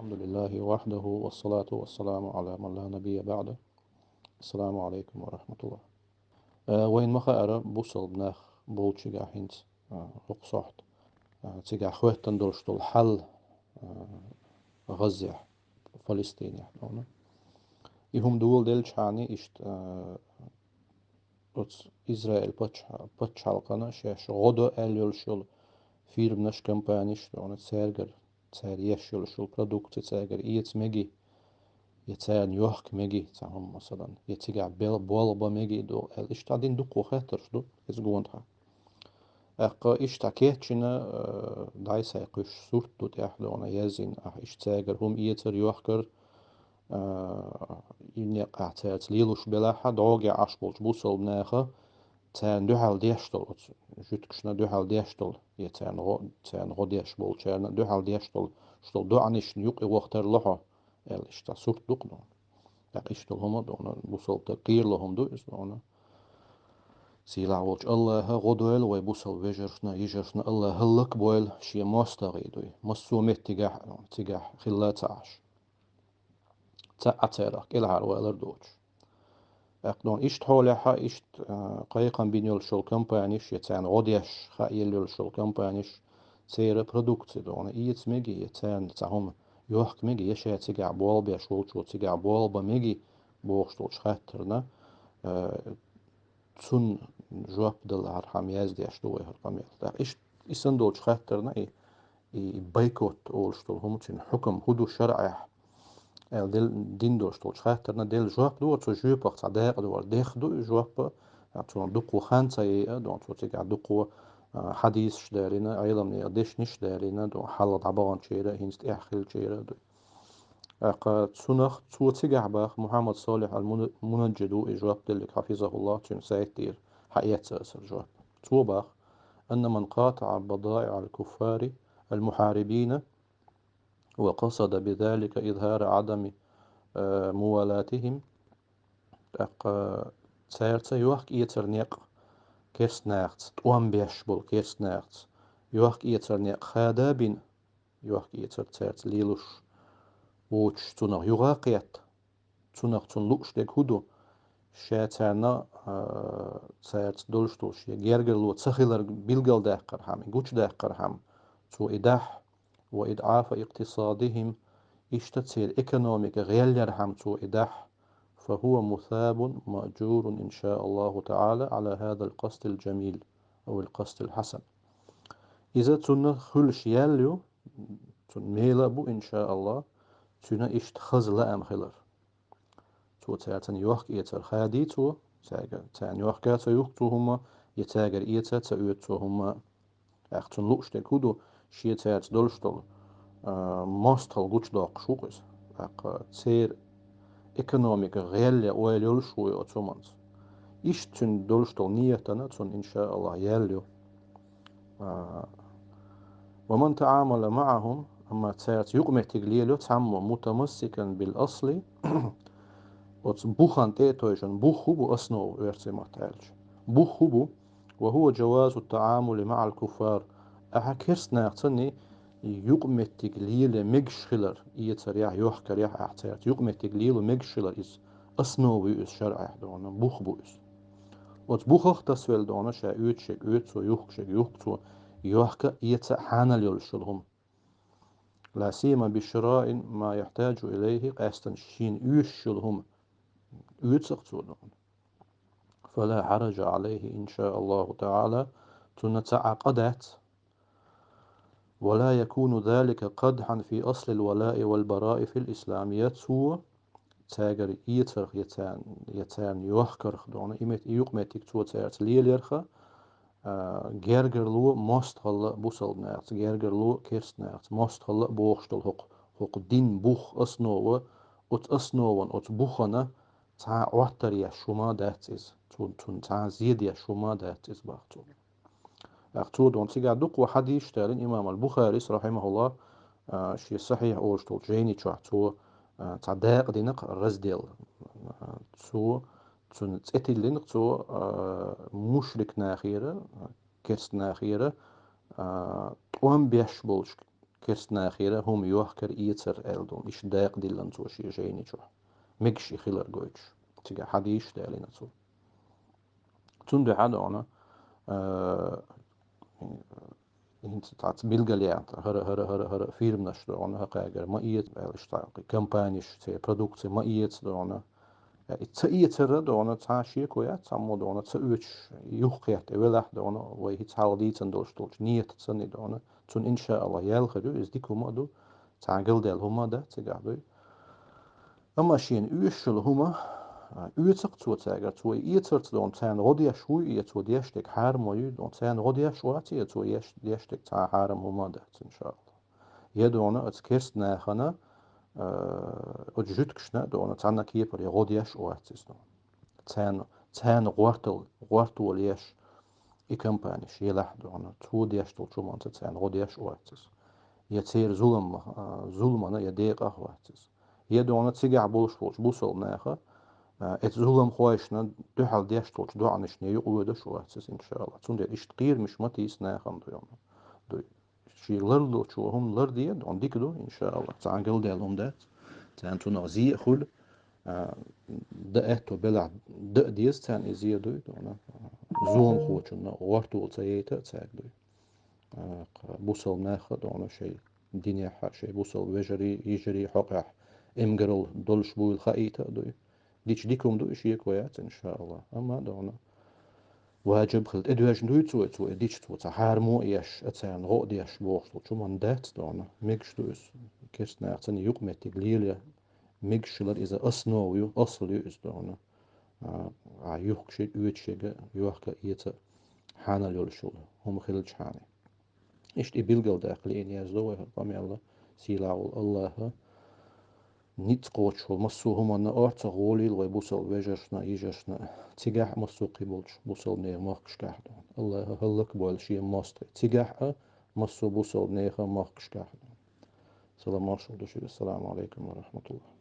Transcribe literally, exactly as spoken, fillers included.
الحمد لله وحده والصلاة والسلام على من لا نبي بعده. السلام عليكم ورحمة الله. Э, вайн ма хаара, бусалба нах болчигахь хӀинца, э, хӀокху сохьта, э, цигахь хӀоьттина долуш долу хьал, э, Газзехь, Фалестинехь, дона. И хӀума доладелчхьана иштта, э, оцу Израиль пачча-, пачхьалкхана шаьш гӀо до аьлла йолуш йолу фирманаш, компанеш, дона, цаьргара, цара еш йолуш йолу продукция цаьргара эца меги, я царна йохка меги, цхьа хӀума, масалан, я цигахь бел-, болх бан меги ду аьлла, иштта дина дуккха хаттарш ду иза гонаха. ТӀаккха иштта кечйина, э, дӀай-схьай кхуьссуш сурт ду тӀехь, дона, яздина, ахь иштта цаьргара хӀума эцар, йохкар, э, и некъ ахь цаьрца лелош белахь а, дӀогахь Ӏаш болчу бусалба наха царна дуьхьал деш долу, оцу жуьгташна дуьхьал деш долу, я царна гӀо, царна гӀо деш болчарна дуьхьал деш долу, ш долу доӀанашна юкъа вахтар лохьо, аьлла, иштта сурт ду-кх, дона. ТӀаккха иштта долу хӀума, дона, бусалба стаг кхерало хӀума ду иза, дона. Сийлахь волчу Аллаха гӀо дойла вай бусалба вежаршна, йижаршна, Аллаха хӀаллакбойла шен мостагӀий дуй, массо а меттигехь, дона, цигахь хилла ца Ӏаш. Цхьаъ царах кӀелхьарвалар доцуш. ТӀаккха, дона, иштта хьолехь а, иштта, а, кхайкхам бина йолуш йолу компанеш, я царна гӀо деш хаа елла йолуш йолу компанеш, церан продукция, дона, эца меги, я царна цхьа хӀума йохка меги, я ша цигахь болх беш волчо цигахь болх бан меги бохуш долчу хаттарна, а, цунна жоп далархьама яздеш ду вай хӀара къамел. ТӀаккха иштта и санна долчу хаттарна и, и, и бойкот олуш долу хӀума, цуьнан хьукам хӀун ду шарӀехь, аьлла, дел-, дина долуш долчу хаттарна делла жоп ду, оцу жоьпах цхьа дакъа ду вара, дех ду и жоп, а, цунах дуккха хан ца яйа, дона, цо цигахь дуккха, а, хьадисаш далийна, Ӏеламнехан дешнаш далийна, дона, хьалха дӀабаханчеран а, хӀинца тӀехь хиллачеран а ду. ТӀаккха цунах цо цигахь баха, Мухьаммад Салихь ал-Муна-, Мунаджид ву и жоп деллиг, хьафизахуллахӀ, цуьнан сайт тӀера хьаэцна аса жоп. Цо баха: أن من قاطع بضائع الكفار المحاربين وقصد بذلك إظهار عدم، آه، موالاتهم. ТӀаккха цаьрца йохка-эцар некъ керстанахца, тӀом беш болу керстанахца йохка-эцар некъ хада бина, йохка-эцар цаьрца лелош воцуш, цунах юха а кхетта, цунах цунна лууш дерг хӀун ду? Ша царна, а, цаьрца долуш долу шен гергарло ца хилар билгалдаккхархьама, гучудаккхархьама, цо и дахь, وإضعاف اقتصادهم, иштта церан экономика гӀелъярхьама цо и дахь, فهو مثاب مأجور إن شاء الله تعالى على هذا القصد الجميل أو القصد الحسن. Иза цунна хуьлуш ял ю, цунна мела а бу, иншааллахӀ, цуьнан иштта хаза лаам хилар. Цо цаьрца йохка-эцар хадий цо, цаьрга-, царна йохка ца юхку цо хӀума, я цаьргара эца ца оьцу цо хӀума. ТӀаккха цунна лууш дерг хӀун ду, шен цаьрца долуш долу, а, мостагӀалла гучудоккхуш ву-кх иза. ТӀаккха церан экономика гӀелъян ойла йолуш ву и оцу хӀуманца. Иштта цуьнан долуш долу ниятана цунна, иншааллахӀ, ял ю. А, ومن تعامل معهم, амма цаьрца юкъаметтиг лелайо цхьаммо, متمسكا بالأصل, оцу бухана тӀе а тевжина, бух хӀун бу, основа, оьрсийн маттахь аьлча. Бух хӀун бу, وهو جواز التعامل مع الكفار. Ахьа керстанахцанний юкъаметтиг лело мегаш хилар, эцарехь, йохкарехь ахьа цаьрца юкъаметтиг лело мегаш хилар иза. Основа ю иза шарӀехь, дона, бух бу иза. Оцу бухах тасавелла, дона, ша оьцуш ерг оьцу цо, юхкуш ерг юхку цо, йохка а, эца а хьанал йолуш йолу хӀума. لا سيما بشراء ما يحتاج إليه, къаьстина шена оьшуш йолу хӀума оьцу-кх цо, дона. فلا حرج عليه إن شاء الله تعالى, цунна цхьа а къа дац. ولا يكون ذلك قدحا في أصل الولاء والبراء في الإسلام, я цо цаьргара эцарх, я царна, я царна йохкарх, дона, и мет-, и юкъаметтиг цо цаьрца лелаярх, а, гергарло мостагӀалла бусалба нахаца, гергарло керста нахаца, мостагӀалла а бохуш долу хӀокху, хӀокху дин бух, основа, оцу основан, оцу бухана цхьа а Ӏоттар еш хӀума дац иза, цун-, цунна цхьа а зе деш хӀума дац иза, баха цо. ТӀаккха цо, дона, цигахь дуккха хьадисаш далийна имам ал-Бухарис, рахьимахуллахӀ, а, шен Сахьихь олуш долчу жайни чохь цо, а, цхьа дакъа дина-кх, раздел. А, цо цунна цӀе тиллина-кх цо, а, мушрик нахера, керста нахера, а, тӀом беш болчу керста нахера хӀума йохкар, эцар аьлла, дона, иштта дакъа диллина цо шен жайни чу. Мегаш и хилар гойтуш. Цигахь хьадийш далийна цо. Цундела дона, а, хӀинца цхьацца билгалъяьнна, хӀара, хӀара, хӀара, хӀара фирманаш дона, хӀокхагара ма эца, аьлла, иштта цхьа компанеш, церан продукци ма эца дона. Э, и ца эцара дона, цхьа шеко яц, цхьаммо дона, ца оьцуш юхакхетта велахь дона, вай хӀинца хьалха дийцина долуш долчу нийятца санна дона, цунна, иншааллахӀ, ял хир ю, иза дика хӀума а ду, цхьа галдаьлла хӀума а дац цигахь, дуй. Амма шена оьшуш йолу хӀума, а, оьцу-кх цо цаьргара, цо и эцарца дона, царна гӀо деш вуй и, цо деш дерг хьарам ма юй дона, царна гӀо деш вац и, цо еш, деш дерг цхьа хьарам хӀума а дац, иншааллахӀ. Я дона оцу керста нахана, а, оцу жуьгташна дона цхьана кепара я гӀо деш вац иза дона. Царна, царна гӀортал-, гӀортол еш и компанеш елахь дона, цо деш долчу хӀуманца царна гӀо деш вац иза. Я церан зулам-, а, зуламана я декъах вац иза. Я дона цигахь болуш болчу бусалба наха, а, эцу зуламхойшна дуьхьал деш долчу доӀанашна юкъа воьдуш вац иза, иншааллахӀ. Цундела иштта кхерамаш ма тийса нахана дона, дуй. Шен ларлучо хӀума ларде, дона дика ду, иншааллахӀ. Цхьа галдаьлла хӀума дац. Царна цунах зе а хуьлу, а, дан аьтто белахь, дан а деза царна и зе, дуй, дона. Зуламхочунна гӀортол ца яйта а цаьрга, дуй. А, кху бусалба наха дона шайн динехь, шайн бусалба вежарий, йижарий хьокъехь эмгаралла долуш буйла хаийта а, дуй. Дича дика хӀума ду, и шеко яц, иншааллахӀ. Амма дона ваджиб хила тӀедоьжна дуй цо, цо и дича, цо цхьа хьарамо а еш, а царна гӀо а деш бохуш долчу хӀуманна дац дона. Мегаш ду иза, керста нахаца юкъаметтиг лело, мегаш хилар иза основа ю, асал ю иза дона. А, а юхкуш ерг, оьцуш ерг йохка, эца хьанал йолуш йолу хӀума хилчхьана. Иштта и билгалдаккха лиъна яздо вай хӀара къамел, сийлахь волу АллахӀа ницкъ кхочуш волу массо а хӀуманна орцах гӀолийла вай бусалба вежаршна а, йижаршна а, цигахь а массо а кхин болчу бусалба нехан махкашкахь а дона. АллахӀа хӀаллакбойла шен мостагӀий цигахь а, массо а бусалба нехан махкашкахь а дона. Салам-маршалла ду шуьга. Ассаламу Ӏалайкум ва рахьматуллахӀ.